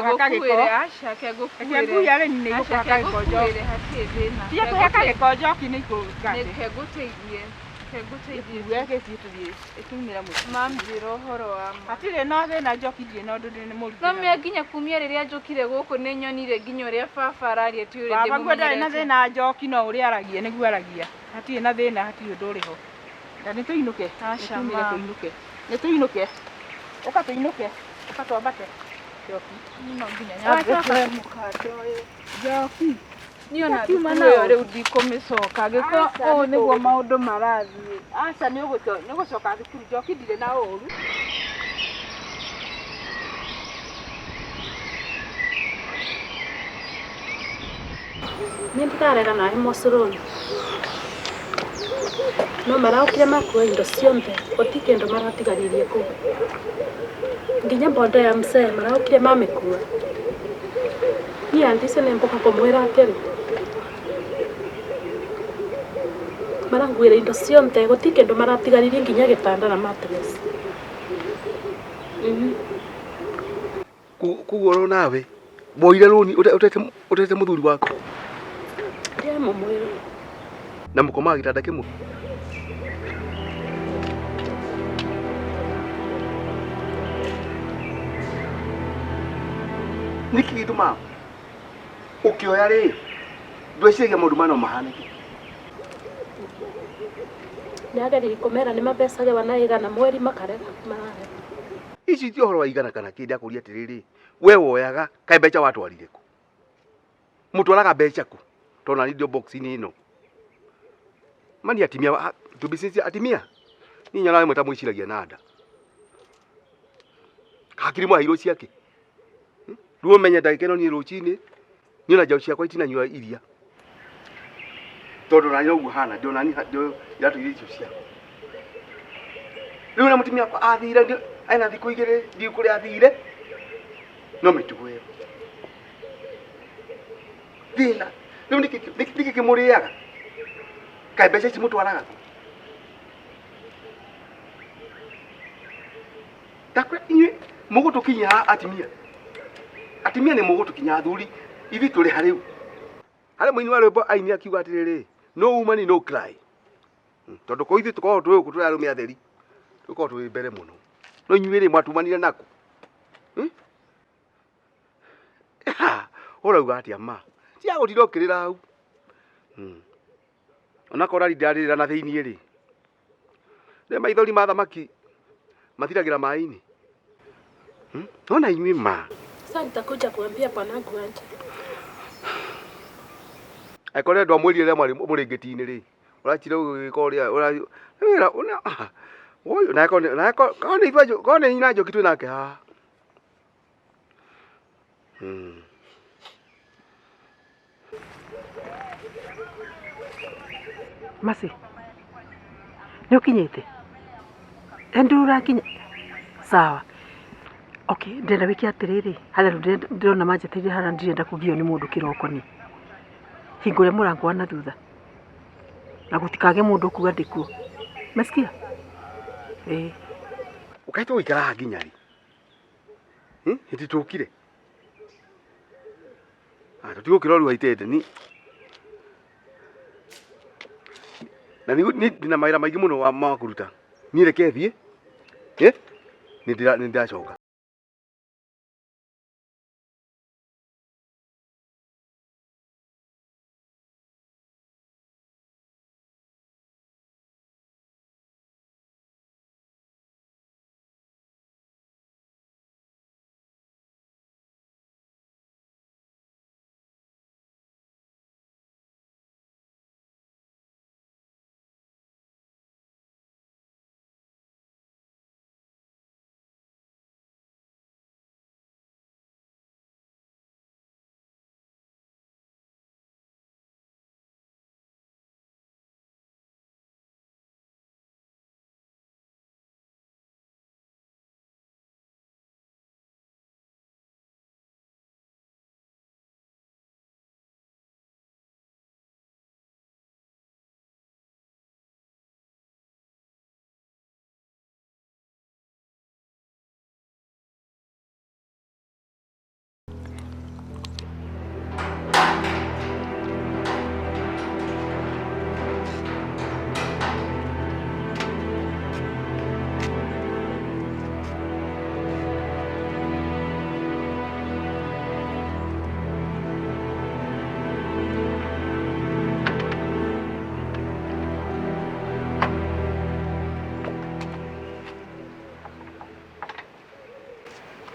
Igũkũhaka gĩko. Ngũkuĩre, aca, ke Reke ngũkuĩre. ngui arĩmi nĩ Aca, igũkũhaka ke gĩko njoki. ngũkuĩre, hatirĩ thĩna. Tiga Ke kũhaka ngũte- gĩko njoki nĩ ikũgate. Ke ngũteithie. Ke ngũteithie. Gĩkuue gĩthiĩ tũthiĩ ĩtumĩre mũciĩ. Mam, njĩra ũhoro wa ma. Hatirĩ na thĩna njoki ndirĩ na ũndũ ndĩ nĩ mũrutĩra. No mĩa nginya kumia rĩrĩa njũkire gũkũ nĩ nyonire nginya ũrĩa baba araria ti ũrĩa Baba guo ndarĩ na ndĩmũmenyerete. thĩna njoki no ũrĩa aragia nĩguo aragia. Hatirĩ na thĩna hatirĩ ũndũ ũrĩ ho. Na nĩ tũinũke. Aca, Nĩ tumire ma. tũinũke. Nĩ tũinũke. Ũka tũinũke. Ũka twambate. Njoki. No nginya nyambe kuoya mũkanda ũyũ. Njoki. Niĩ ona Kiuma thukuru ĩyo nao. rĩu ndikũmĩcoka angĩkorwo Aca, ũũ nĩ nĩguo kũũru. maũndũ marathiĩ. Aca nĩ ũgũcoka thukuru njoki ndirĩ na ũru. Niĩ ndirarega nawe mũcũrũni no maraũkire makua indo cionthe gũtirĩ kĩndũ maratigarĩrie kũu nginya boda ya mzee maraũkire mamĩkua niĩ aunty icio nĩ mbũka kũmwĩra atĩrĩ maranguĩra indo cionthe gũtirĩ kĩndũ maratigarĩrie nginya gĩtanda na mattress. Koguo oro nawe woire rũni ũtete mũthuri waku. Ndiamũmwĩra. Na mũkomaga gĩtanda kĩmwe. Nĩkĩ gĩtũmaga ũkĩoya rĩ ndweciragia maũndũ maya no mahanĩke? Nĩageririe kũmera nĩ mabecage wana igana mweri makarega mararega. Ici ti ũhoro wa igana kana kĩ ndakũria atĩrĩrĩ we woyaga kaĩ mbeca watwarire kũ? Mũtwaraga mbeca kũ? Tondũ nani ndio box-inĩ ĩno. Mani atimia to be sincere atimia niĩ nyonaga rĩmwe ta mwĩciragia na nda. Hakiri mwaheirwo ciake. Rĩu ũmenye ndagĩka ĩno niĩ rũcinĩ niĩ ona njaũ ciakwa itinanyua iria. Tondũ nani noguo hana ndĩ onani iratũ iria icio ciakwa. Rĩu na mũtumia wakwa athire ena thikũ igĩrĩ ndiũĩ kũrĩa athire no mĩtugo ĩyo. Thĩna rĩu nĩkĩ kĩmũrĩaga? Kaĩ mbeca ici mũtwaraga kũ? Ndakwĩra inyuĩ mũgũtũkinyia haha atimia. Atimia nĩ mũgũtũkinyia athuri ithuĩ tũrĩ ha rĩu. Harĩ mũini wa rwĩmbo aini akiuga atĩrĩrĩ no woman no cry. Tondũ kũ ithuĩ tũkoragwo twĩ gũkũ tũrĩ arũme atheri tũkoragwo twĩ mbere mũno. No inyuĩ rĩ mwatumanire nakũ? Ũrauga atĩa ma? Tiga gũtinda ũkĩrĩra hau. Onakorwo ũrarinda ndarĩrĩra na thĩiniĩ rĩ nĩ maithori ma thamaki mathiragĩra maĩ-inĩ. Ona inyuĩ ma. Sasa nitakuja kuambia bwanangu aje. Angĩkorwo nĩ ndwamwĩrire rĩrĩa mwarĩ mũrĩngĩti-inĩ rĩ ũrachire ũgĩka ũrĩa wĩra ũyũ na korwo nĩ ithuĩ korwo nĩ nyina Njoki twĩ nake haha. Mercy, nĩ ũkinyĩte? Ndũrĩ ũrakinya? Sawa. Okay, ndĩrenda wĩke atĩrĩrĩ, harĩa rĩu ndĩrona manjetereire harĩa ndirenda kũgio nĩ mũndũ kĩroko nĩ. Hingũre mũrango wa na thutha. Na gũtikagĩe mũndũ ũkuga ndĩkuo. Umesikia? Ĩĩ. Ũkaĩ tũgũikara haha nginya rĩ? Hĩndĩ tũkire? Tũtigũkĩra ũru haitĩte ni na nĩ ndĩna mawĩra maingĩ mũno ma kũruta. Niĩ reke thiĩ, nĩ ndĩracoka.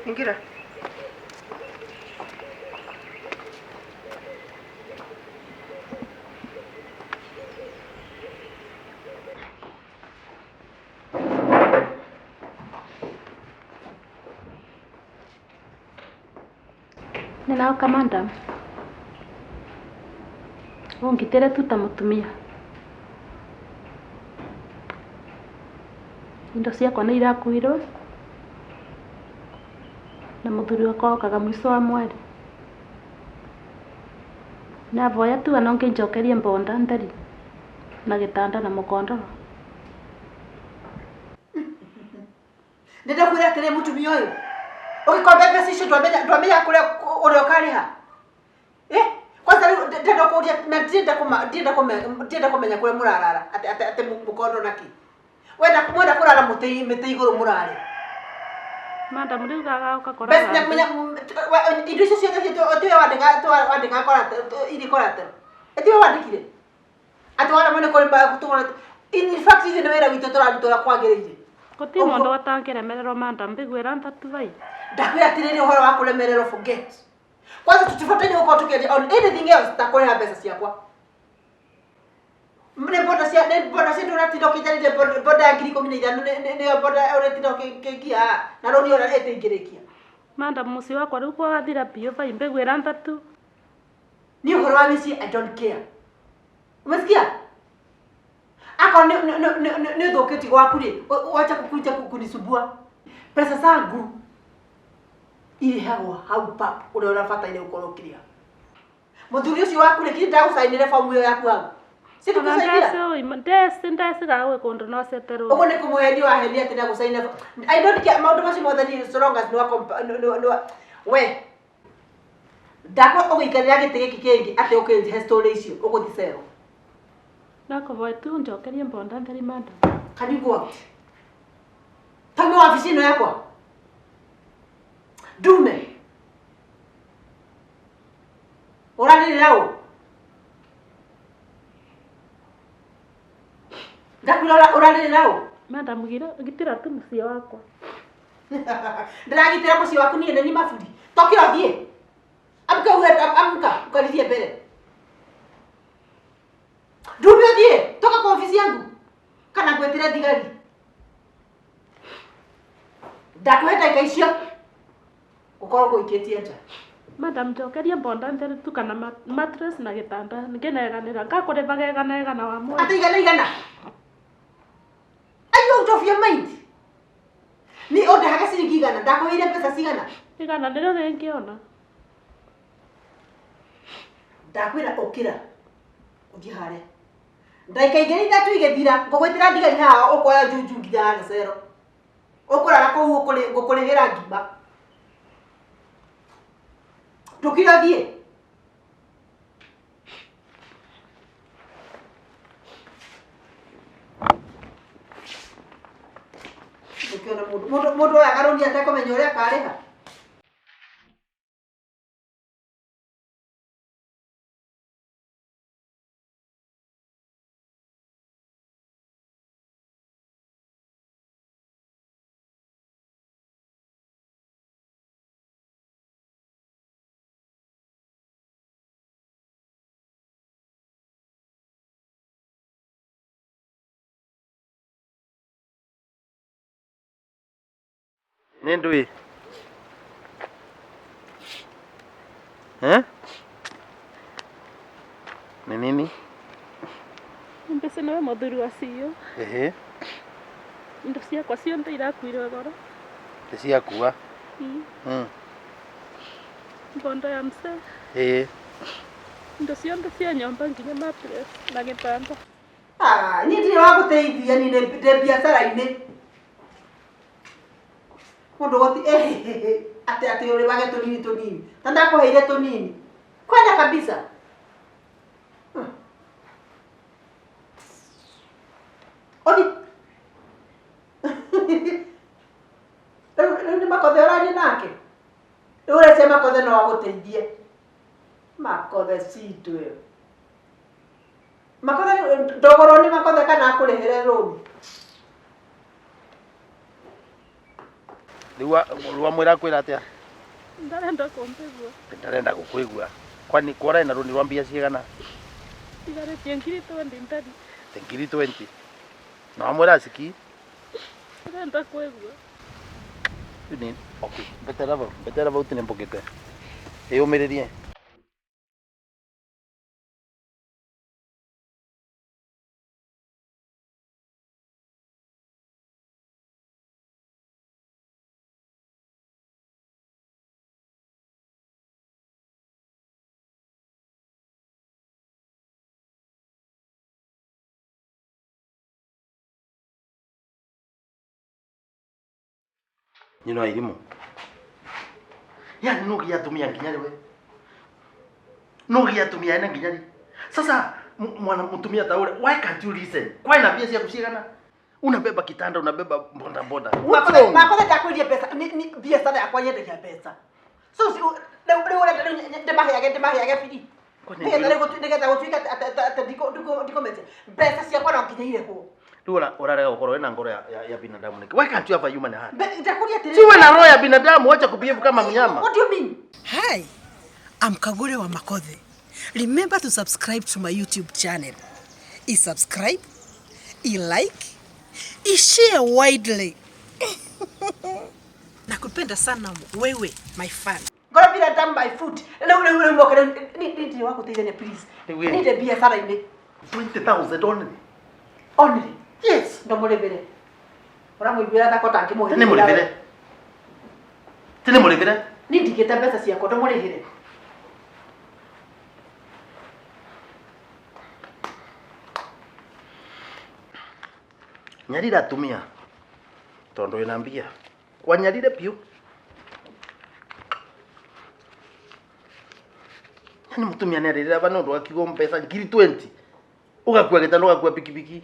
Ingĩra. Nĩnaũka madam. Ũngitĩre tu ta mũtumia. Indo ciakwa nĩ irakuirwo na mũthuri wakwa okaga mũico wa mweri. Navoya tu ana ũngĩnjokeria mbonda ntheri na gĩtanda na mũkondoro. Ndĩndakwĩra atĩrĩ mũtumia ũyũ ũgĩkomba mbeca icio ndwamenya ndwamenya kũrĩa ũrĩa ũkarĩha. Eh, kwanza rĩu ndĩrenda kũria na ndirenda kũma ndirenda kũmenya ndirenda kũmenya kũrĩa mũrarara atĩ atĩ atĩ mũkondo na kĩ. Wenda mwenda kũrara mũtĩ mĩtĩ igũrũ mũrare. Madam rĩu gagaũka Mbeca kũrara menya indo icio ciothe tiwe wandĩka wandĩka irĩ collateral. Tiwe wandĩkire. Atĩ wona nĩ kũrĩ tũgũra in fact ithuĩ nĩ wĩra witũ tũraruta ũrĩa kwagĩrĩire. Gũtirĩ mũndũ ũtangĩremererwo madam mbiguĩra ntatu vai. Ndakwĩra atĩrĩrĩ ũhoro wa kũremererwo forget. Kwanza tũtibataire gũkorwo tũkĩaria on anything else ta kũrĩha mbeca ciakwa. Nĩ boda cia nĩ boda cia ndũratinda ũkĩnjarĩria boda ya 15,000 nĩyo boda ũratinda ũkĩngia haha na rũni ona ĩtingĩrĩkia. Madam mũciĩ wakwa rĩu kwathira biũ vai mbiguĩra ntatu. Niĩ ũhoro wa mĩciĩ I don't care. Umesikia? Akorwo nĩ ũthũkĩtie gwaku rĩ, wacha kukuja kunisumbua. Pesa zangu irĩhagwo hau pap ũrĩa ũrabataire gũkorwo ũkĩrĩha. Mũthuri ũcio waku rĩ, kinya ndagũcainĩre bomu ĩyo yaku hau. Si Ona tũkũcainĩra? ndeci ndeci ndeci gaga gwĩ kũndũ noceterwo. Ũguo nĩ kũmũhenia wahenia atĩ nĩagũcainĩra. I don't care maũndũ macio mothe niĩ so long as nĩ wa we ndakwa ũgĩikarĩra gĩtĩ gĩkĩ kĩngĩ atĩ ũkĩnjĩhe story icio ũgũthiĩ cero. Nakũvoya tu ũnjokerie mbonda ntheri madam. Can you go out? Tauma wabici ĩno yakwa. Ndume. Ũrarĩrĩra ũ? Ndakwĩra ũrarĩrĩra ũ? Madam gitĩra tu mũciĩ wakwa. Ndĩragitĩra mũciĩ waku niĩ nĩ ni maburi. Tokĩra ũthiĩ. Amka uwe amka ukaririe mbere. Ndume ũthiĩ, toka kwa ofisi yangu. Kana ngwĩtĩre thigari. Ndakũhe ndagĩka icio ũkorwo ngũikĩtie nja. Madam njokeria mbonda ntheri tu kana mattress na gĩtanda ngĩneganĩra ngakũrĩhaga igana igana wa mweri. Atĩ igana igana. Are you out of your mind? Ni ũndehaga ciringi igana, ndakũheire mbeca cigana? Igana nĩrĩo rĩngĩona. Ndakwĩra ũkĩra ũthiĩ harĩa. Ndagĩka igĩrĩ ithatũ igĩthira ngũgwĩtĩra ndigari haha ũkoya njunju nginya harĩa cero. Ũkũrara kũu ngũkũrĩhĩra ngima. Ndũkĩra ũthiĩ. Ũkĩona mũndũ mũndũ mũndũ oyaga rũni atekũmenya ũrĩa akarĩha. Nĩ ndũĩ? Eh? Nĩ nini? Mbeca nĩwe mũthuri wa CEO. Ĩhĩ, Indo ciakwa ciothe irakuirwo goro. nĩ ciakua. Mbondo ya mzee. Ĩĩ. Indo ciothe cia nyũmba nginya mattress na gĩtanda. Ah, niĩ ndirĩ wa gũteithia niĩ ndĩ biacara-inĩ. Mũndũ gũti atĩ atĩ ũrĩmage tũnini tũnini. Ta ndakũheire tũnini. Kwenda kabisa. Ũthi. Rĩu nĩ Makothe ũraria nake? Rĩu ũrecia Makothe no agũteithie. Makothe citũ ĩyo. Makothe ndogorwo nĩ Makothe kana akũrĩhĩre rũni. Rĩu wamwĩra akwĩra atĩa? Ndarenda kũmbĩgua. Ndarenda gũkũigua. Kwani kwara na rũni rwa mbia cigana? Tigarĩtie ngiri 20 ntari. Ngiri 20. Na wamwĩra ciki? Ndarenda kwĩgua. Ni okay, mbetera vau, mbetera vau tinembũkĩte. Ĩyũmĩrĩrie. Nyina wa irimũ. Yani no gĩa atumia nginya rĩ we? No gĩa atumia ene nginya rĩ? Sasa mwana mutumia ta ule, why can't you listen? Kwa ina mbia ciaku cigana? Unabeba kitanda, unabeba bonda bonda. What's wrong? Makothe ndakwĩrie mbeca ni biacara yakwa yendagia mbeca. So rĩu rĩu ũrenda rĩu ndĩmaheage ndĩmaheage biri. Kwani Nĩgetha rĩu nĩgetha gũtuĩke atĩ ndikũmetia. Mbeca ciakwa no nginya irĩhwo. Rĩu ũrarega gũkorwo wĩna ngoro ya binadamu nĩkĩ? Why can't you have a human heart? Ndakwĩria atĩrĩrĩ. Si uwe na roho ya binadamu, wacha kubehave kama mnyama. What do you mean? Hi, I'm Kagure wa Makothe. Remember to subscribe to my YouTube channel. I subscribe, I like, I share widely. Nakupenda sana wewe, my fan. Ngoro binadamu by foot. Rĩu rĩu rĩu moke rĩu ni ndirĩ wa gũteithania please. Rĩu ĩ. Ni ndĩ biacara-inĩ. 20,000 only. Only. Yes. Ndũmũrĩbĩre. Ũramũiguĩra tha ko Tene ndangĩmũhĩrĩra. mũrĩbĩre. Tene mũrĩbĩre. Ni ndigĩte mbeca ciakwa ndũmũrĩhĩre. Nyarira atumia tondu wina mbia. Wanyarire biũ. Yani mutumia nĩ arĩrĩra ba nĩ ũndũ wa kiugo mbeca ngiri 20. Ũgakua gĩtanda ũgakua pikipiki.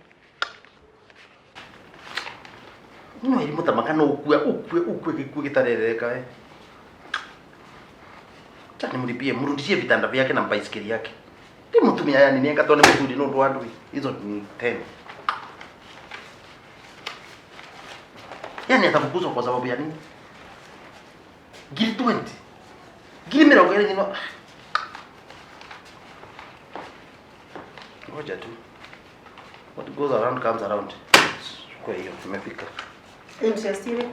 No ĩrimũ ta maka no ũkue ũkue ũkue gĩkuũ gĩtarerereka we. Acha nimlipie mrudishie vitanda vyake na baiskeli yake. Ndi mutumia yani nienga tone muthuri nĩ ũndũ wa ndui. Hizo ni 10. Yani atafukuzwa kwa sababu ya nini? Ngiri 20. Ngiri mĩrongo ĩrĩ nyino. Ngoja tu. What goes around comes around. Kwa hiyo imefika. Interest ĩrĩkũ?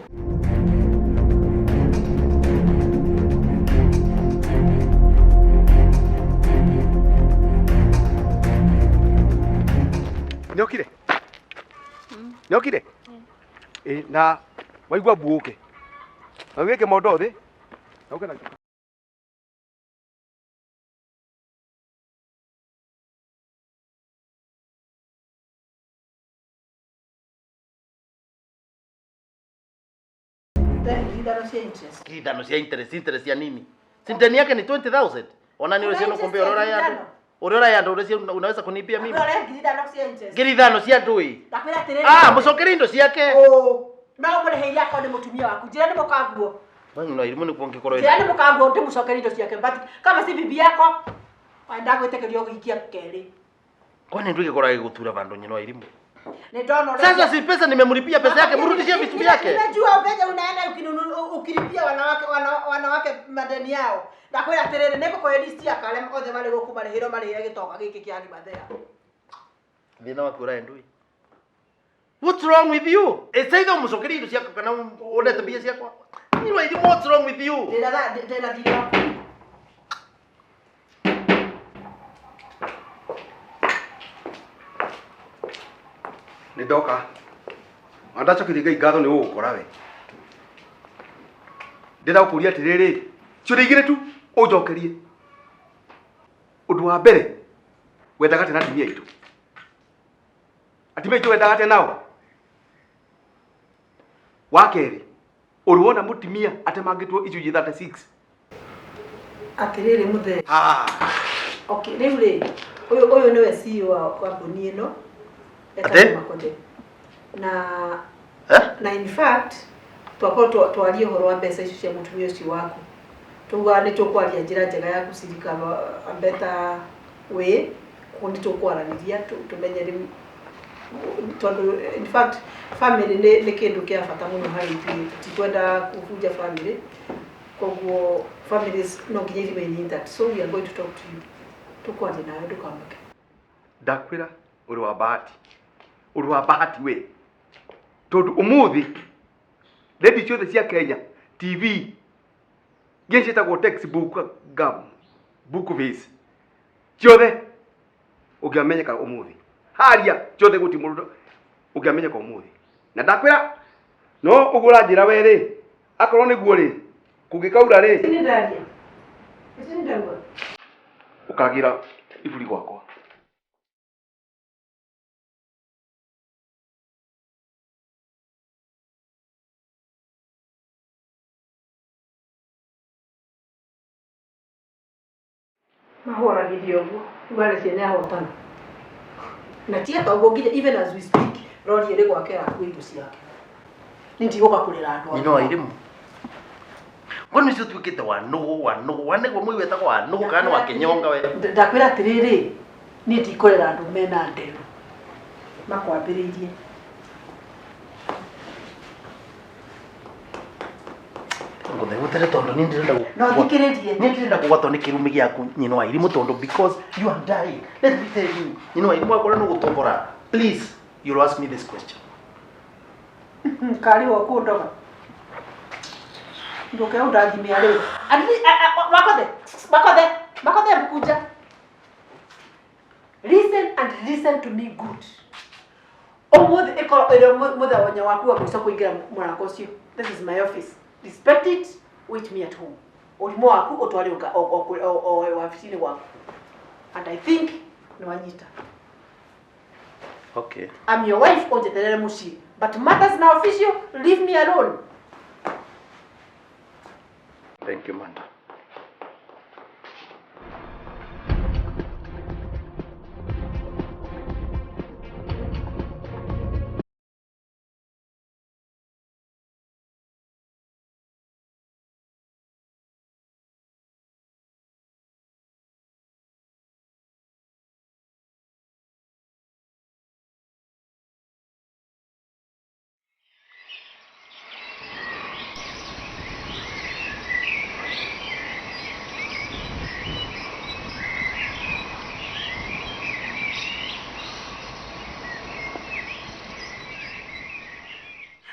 Nĩokire? Nĩokire? Ĩ na waigua mbuũke. Na wĩke mondo thĩ. Na ũke na Ngiri ithano cia interest. Ngiri ithano cia interest, interest ya nini? Si deni yake ni 20,000. Ona ni Kuna ucio interest nukumbia ya urora ngiri ya ithano? Urora ya ndu ucio unaweza kunipia mimi. Ũrĩa ngiri ithano cia interest. Ngiri ithano cia ndui. Ndakwĩra atĩrĩrĩ. Ah, mucokerie indo ciake. Ũ. No ũmũrĩhĩire akorwo nĩ mũtumia waku. Njĩra nĩ mũkanguo. Wewe no irimu nikuo ngikorwo Njĩra nĩ mũkanguo ndĩmũcokerie indo ciake. But kama si bibi yako, ndagwĩtĩkĩria ũgĩikia kerĩ. Kwani ndu gĩkoragwo gĩgũtura vandu nyina wa irimu. Nĩ ndona ũrĩa- Sasa si pesa nimemlipia pesa yake, mrudishie vitu vyake. Ninajua venye unaenda ukilipia wanawake wanawake madeni yao. Ndakwĩra atĩrĩrĩ, nĩngũkũhe list ya karĩa othe marĩ gũkũ marĩhĩrwo marĩhĩre gĩtonga gĩkĩ kĩa Arimathea. Thĩna waku ũrae ndui. What's wrong with you? It's either umucokerie indo ciaku kana ũrete mbia ciakwa. Nyina wa irimu, what's wrong with you? Ndĩna ndĩna thirĩ waku. Nĩ ndoka. Na ndacokeria Ngai ngatho nĩ gũgũkora we. Ndĩrenda gũkũria atĩrĩrĩ, ciũria igĩrĩ tu ũnjokerie. Ũndũ wa mbere, wendaga atĩa na atumia aitũ? Atumia aitũ wendaga atĩa nao? Wa kerĩ, ũrĩ wona mũtumia atemangĩtwo icunjĩ 36? Atĩrĩrĩ mũthee. Ah. Okay, rĩu rĩ, ũyũ ũyũ nĩwe CEO wa kambuni ĩno. Etagwo Atĩ? Makothe. Na Eh? na in fact twakorwo twarie ũhoro wa mbeca icio cia mũtumia ũcio waku. Tuga nĩ tũkwaria njĩra njega ya gũcirika a better way. Koguo nĩ tũkwaranĩria tũmenye rĩu Tondũ in fact family nĩ kĩndũ kĩa bata mũno harĩ ithuĩ, tũtikwenda kũbunja family, koguo families no nginya i remain intact, so we are going to talk to you, tũkwaria nawe, ndũkamake. Ndakwĩra ũrĩ wa bahati, ũrĩ wa bahati we, tondũ ũmũthĩ redio ciothe cia Kenya, TV nginya ciĩtagwo textbook gum book face ciothe, ũngĩamenyeka ũmũthĩ haria ciothe gũtirĩ mũndũ ũngĩamenyeka ũmũthĩ. Na ndakwĩra no ũguo ũranjĩra we rĩ, akorwo nĩguo rĩ, kũngĩkaura rĩ, Nĩ ndaria. Nĩ ndaigua. Ũkagĩra iburi gwakwa. Mahũragithio ũguo rĩu arĩcia nĩ ahotana na ti ata ũguo, nginya even as we speak rori ĩrĩ gwake yakua indo ciake, nĩ ndigũka kũrĩra andũ. Nyina wa irimũ, kwani ũcio ũtuĩkĩte wa nũgũ, wa nũgũ, wa nĩguo mũi wetagwo wa nũgũ kana nĩ wa kĩnyonga we? Ndakwĩra atĩrĩrĩ, niĩ ndikũrera andũ mena nderu makwambĩrĩirie. Ngũthegũtere tondũ niĩ ndĩrenda No thikĩrĩrie. Niĩ ndĩrenda kũgwatwo nĩ kĩrumi gĩaku, nyina wa irimũ, tondũ because you are dying, let me tell you, nyina wa irimũ, akorwo nĩ gũtombora, please, you'll ask me this question. Karĩ wo kũndoga ndũke ũndathimia rĩu. Makothe, makothe, makothe, mkuja. Listen and listen to me good. Ũmũthĩ ĩkorwo ĩrĩ mũthenya waku wa mũico kũingĩra mũrango ũcio. This is my office, respect it. Wait me at home. Ũrimũ waku ũtware o wabici-inĩ gwaku, and I think nĩ wanyita. Okay. I'm your wife, ũnjeterere mũciĩ, but matters na official, leave me alone. Thank you, Manda.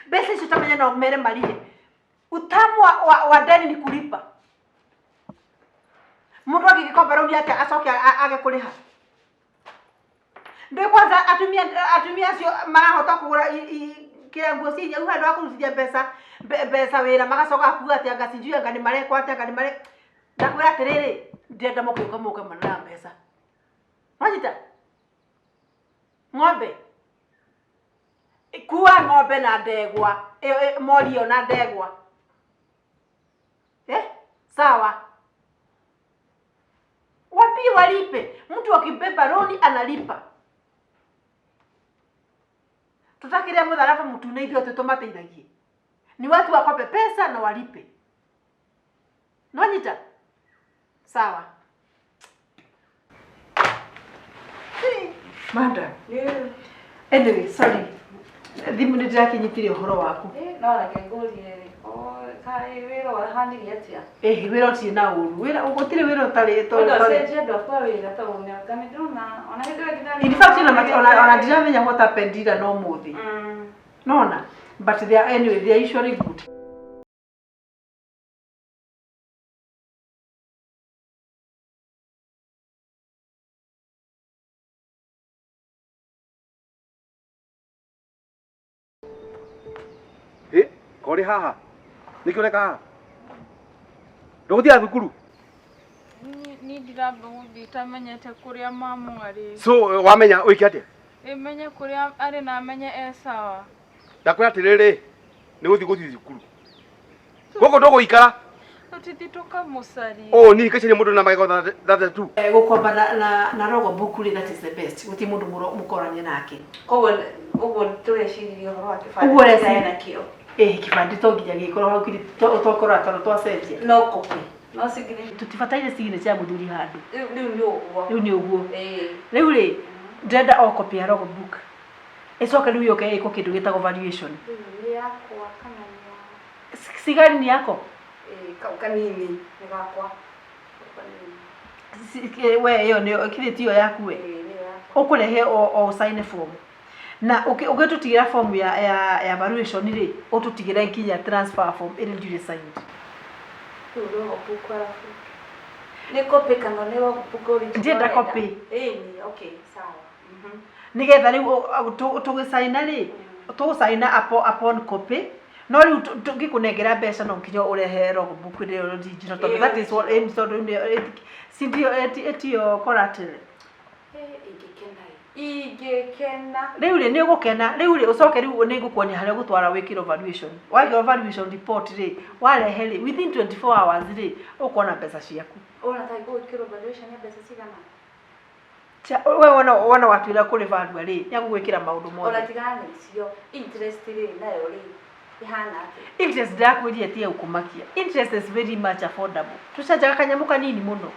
Mbeca icio tamenya no mere marihe. Utamu wa deni ni kulipa. Mũndũ angĩgĩkomba rũni atĩa acoke age kũrĩha? Ndĩ kwanza atumia acio marahota kũgũra kĩrĩa, nguo cia inya handũ ha kũrutithia mbeca wĩra, magacoka kuga atĩ anga sijui anga nĩ marekwo atĩa, anga nĩ mare. Ndakwĩra atĩrĩrĩ, ndĩrenda mũke ũka mũke manara mbeca, wanyita ng'ombe, kua ng'ombe na ndegwa ĩyo mori ĩyo na ndegwa, eh? Sawa, wapi walipe. Mtu akibeba loni analipa. Tutakiria mũtharaba mũtune ithuĩ atĩ tũmateithagie? Ni watu wakope pesa na walipe. Nonyita sawa. Manda, anyway, sorry, thimũ nĩ ndĩrakinyitire ũhoro waku. No reke ngũrie rĩ, kaĩ wĩra ũrahanire atĩa? Ĩhĩ, wĩra ũtirĩ na ũru, wĩra gũtirĩ wĩra ũtarĩ. Wenda ũcenjie andũ aku a wĩra tondũ mĩaka nĩ ndĩrona ona hĩndĩ ĩrĩa nginya In fact ona ndiramenya what happened ira no mũthĩ nona, but they are, anyway, they are usually good. Ĩ, korĩ haha nĩkĩ ũreka haha? Ndũgũthiaga thukuru? Ni ndiramba gũthiĩ itamenyete kũrĩa mamu arĩ. So wamenya wĩke atĩa? Ĩmenye kũrĩa arĩ na menye e sawa. Ndakwĩra atĩrĩrĩ, nĩ gũthiĩ thukuru, gũkũ ndũgũikara. Tũtithi tũkamũcarie. Ũũ niĩ ngacaria mũndũ na magego 32. Gũkomba na rogo book rĩ, that is the best, gũtirĩ mũndũ mũkorania nake. Koguo ũguo tũreciririe ũhoro wa kĩbandĩ Ũguo ũreciria. nakĩo. Ĩĩ, kĩbandĩ to nginya gĩkorwo hau kiri tokorwo tondũ twacenjia. No copy no signature. Tũtibataire signature ya mũthuri handũ. Rĩu nĩ ũguo. Rĩu nĩ ũguo. Ĩĩ. Rĩu rĩ, ndĩrenda o copy ya rogo book. Ĩcoke rĩu yũke ĩkwo kĩndũ gĩtagwo valuation. Rĩu nĩ yakwa kana nĩ ya Cigari nĩ yako? Ĩĩ, kau kanini nĩ gakwa. Kau kanini. We ĩyo nĩyo kithĩ tiyo yaku we? Ĩĩ, nĩyo yakwa. Ũkũrehe o ũcaine form. Na ũgĩtũtigĩra form ya valuation rĩ, ũtũtigĩre nginya transfer form ĩrĩ duly signed. Rĩu logbook arabu. Nĩ copy kana nĩ logbook original? Ndĩrenda copy. Ĩni, okay, sawa. Nĩgetha rĩu tũgĩcaina rĩ, tũgũcaina upon copy. No rĩu tũngĩkũnengera mbeca no nginya ũrehe logbook ĩrĩa original tondũ that is what aims tondũ sindio ĩtio collateral. Ingĩkena ingĩkena. Rĩu rĩ nĩ ũgũkena, rĩu rĩ ũcoke rĩu nĩ ngũkuonia harĩa ũgũtwara wĩkĩrwo valuation. Wekĩrwo valuation report rĩ, warehe rĩ within 24 hours rĩ ũkuona mbeca ciaku. Ũrona ta ngũgwĩkĩrwo valuation ya mbeca cigana? We wona watuĩra kũrĩ value rĩ, nĩ agũgwĩkĩra maũndũ mothe. Ona tigana na icio, interest rĩ nayo rĩ ihana atĩa? Interest ndakwĩrire ti ya gũkũmakia. Interest is very much affordable. Tũcanjaga kanyamũ kanini mũno.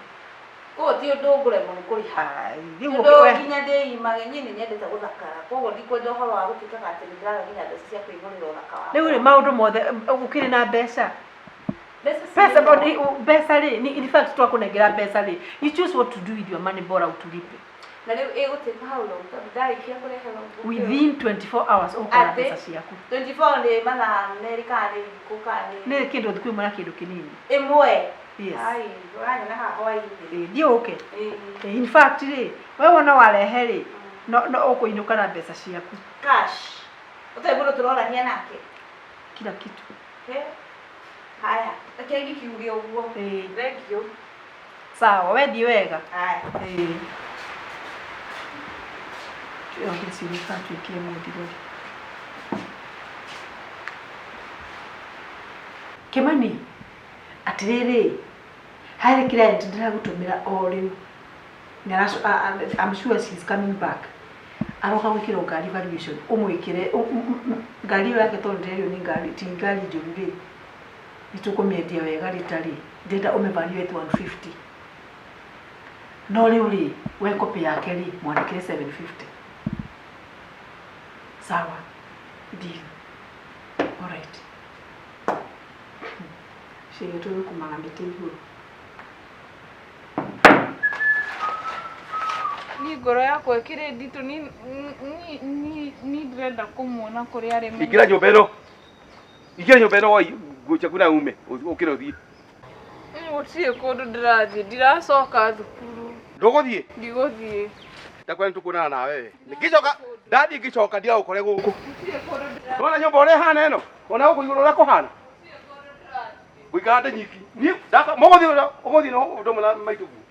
Koguo ti ũndũ ngũremwo nĩ kũrĩha. Rĩu nginya ndĩimage, niĩ nĩ nyendete gũthakara, koguo ndikwenda ũhoro wa gũtuĩkaga atĩ nĩ ndĩraga nginya mbeca cia kwĩgũrĩra ũthaka wakwa. Rĩu rĩ maũndũ mothe ũkĩrĩ na mbeca. Mbeca rĩ, in fact twakũnengera mbeca rĩ, you choose what to do with your money bora ũtũlipe. Na rĩu ĩgũtuĩka how long? Tondũ ndarĩkia kũrehe logbook ĩyo. Within 24 hours ũgũkorwo na mbeca ciaku. 24 nĩ mathaa merĩ kana nĩ thikũ kana nĩ nĩ kĩndũ thikũ ĩmwe na kĩndũ kĩnini. Ĩmwe? Yes. Ai, ũranyona haha hwaĩ-inĩ. Thiĩ ũke. In fact rĩ, we wona warehe rĩ, no ũkũinũka na mbeca ciaku. Cash. Ũtarĩ mũndũ tũrorania nake. Kila kitu. Haya, reke ngĩkiuge ũguo. Thank you. Sawa, we thiĩ wega. Haya. Ndĩciria atuĩkire mũthigari. Kimani, atĩrĩrĩ, harĩ client ndĩragũtũmĩra o rĩu. I'm sure she's coming back. Aroka gwĩkĩrwo ngari valuation, ũmwĩkĩre ngari ĩyo yake tondũ ndĩrerio nĩ ngari, ti ngari njũru rĩ. Nĩ tũkũmĩendia wega rĩtarĩ. Ndĩrenda ũmĩvaluate 150. No rĩu rĩ, we copy yake rĩ, mwandĩkĩre 750. Sawa. Deal. All right. Ciĩga tũgũkũmaga mĩtĩ igũrũ. Ni ngoro yakwa ĩkĩrĩ nditũ ni ndĩrenda kũmuona kũrĩa arĩ. Ingĩra nyũmba ĩno. Ingĩra nyũmba ĩno woi nguo ciaku na ume ũkĩre ũthiĩ. Gũtirĩ kũndũ ndĩrathiĩ, ndiracoka thukuru. Ndũgũthiĩ? Ndigũthiĩ. Ndakwĩra nĩtũkuonana nawe we. Ngĩcoka ndathiĩ ngĩcoka ndigagũkore gũkũ. Wona nyũmba ũrĩa ĩhana ĩno? Wona gũkũ igũrũ ũrĩa kũhana? Ngũikara ndĩ nyiki. Niĩ mũgũthiĩ ũgũthiĩ na ũndũ ũmwe na maitũ guo.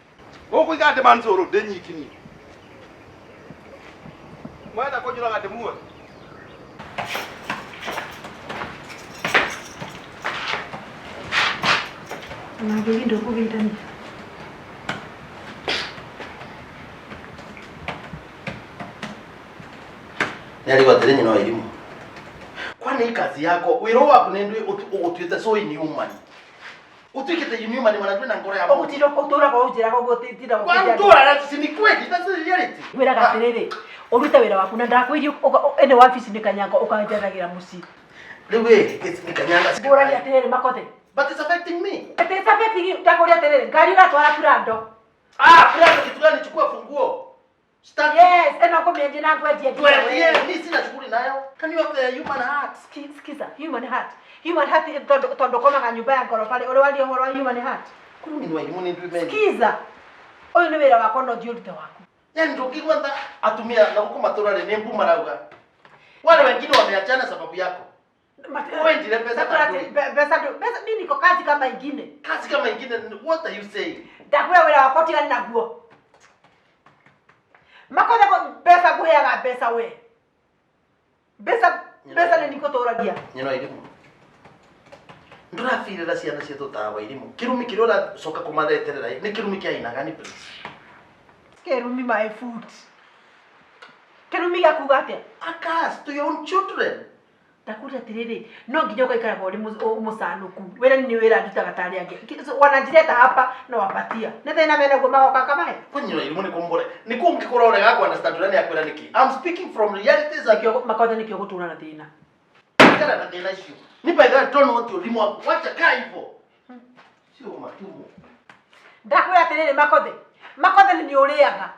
Gũkũ ikara ndĩ mansũrũ ndĩ nyiki niĩ. Mwenda kũnjũraga ndĩmuoe. Na ngĩgĩ ndũkũgeithania. Nĩarigwo atĩrĩ nyina wa irimũ. Kwani kazi yako wĩra waku nĩ ndwĩ ũgũtuĩte so inhuman. Ũtuĩkĩte inhuman mana ndwĩ na ngoro ya mũndũ. Ũgũtinda ũtũraga ũnjĩraga ũguo tinda Kwani ũtũraga si ni kweli, that's the reality. Ngwĩraga atĩrĩrĩ, ũrute wĩra waku na ndakwĩrie ĩno wabici nĩ kanyanga ũkanjethagĩra mũciĩ. Rĩu ĩ, nĩ kanyanga. Ngũragia atĩrĩrĩ Makothe. But it's affecting me. It is affecting you. Ndakũria atĩrĩrĩ, ngari ũratwara Prado. Ah, Prado kitu gani? Chukua funguo. Sitaki. Yes, ĩno ngũmĩendia na ngwendia. Tuendie, mimi sina shughuli nayo. Can you have the human heart? Sikiza, human heart. Human heart tondũ komaga nyũmba ya ngoroba rĩ, ũrĩ waria ũhoro wa human heart. Kũrĩ ni wairimũ nĩ ndwĩ meni. Sikiza. Ũyũ nĩ wĩra wakwa no ndiũrute waku. Yaani ndũngĩigua tha atumia na gũkũ matũra rĩ nĩ mbu marauga. Wale wengine wameachana sababu yako. Wendire mbeca ta ndũĩ. Mbeca mbeca mimi niko kazi kama ingine. Kazi kama ingine, what are you saying? Ndakwĩra wĩra wakwa tigana naguo. Makothe mbeca ngũheaga mbeca we. Mbeca mbeca nĩ nikũtũragia. Nyina wa irimũ. Ndũrabirĩra ciana ciitũ ta wa irimũ. Kĩrumi kĩrĩa ũracoka kũmareterera nĩ kĩrumi kĩa aina gani please? Kĩrumi my foot. Kĩrumi gĩa kuga atĩa? A curse to your own children. Ndakwĩra atĩrĩrĩ, no nginya ũgaikaraga ũrĩ mũcanũku. Wĩra nĩ wĩra ndutaga ta arĩa angĩ. So, wanajileta hapa na wapatia. Nĩ thĩna menaguo magoka ngamahe. Kunyira irimũ nĩ kũmbore. Nĩ kũ ũngĩkorwo ũrega ku understand ũrĩa nĩakwĩra nĩkĩ. I'm speaking from realities and Nĩkĩo makothe nĩkĩo gũtũra na thĩna. Ikara na thĩna icio. Ni by the way, don't want your rimũ waku. Wacha kaa hivyo. Sio matumo. Ndakwĩra atĩrĩrĩ makothe. Makothe nĩ ũrĩaga.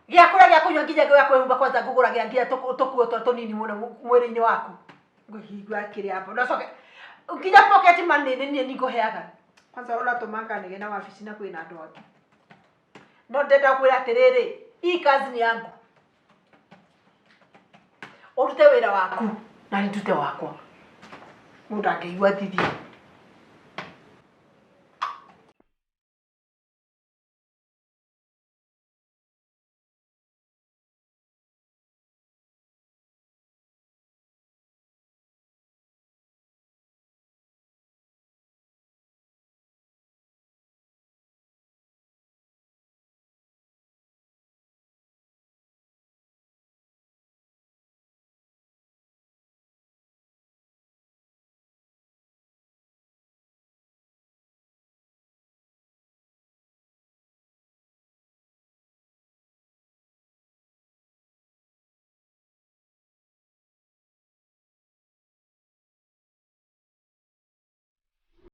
Gĩa kũrĩa gĩa kũnyua nginya gĩa kwĩhumba kwanza ngũgũragĩra nginya tũkuo tũrĩa tũnini mũno mwĩrĩ-inĩ waku. Ngũhingua kĩrĩa hapo. Ndacoke nginya pocket money nĩ niĩ ningũheaga. Kwanza ũratũma nganĩge na wabici na kwĩna andũ angĩ. No ndĩrenda kwĩra atĩrĩrĩ, hii kazi ni yangu. Ũrute wĩra waku na niĩ ndute wakwa. Mũndũ angĩigua thithi.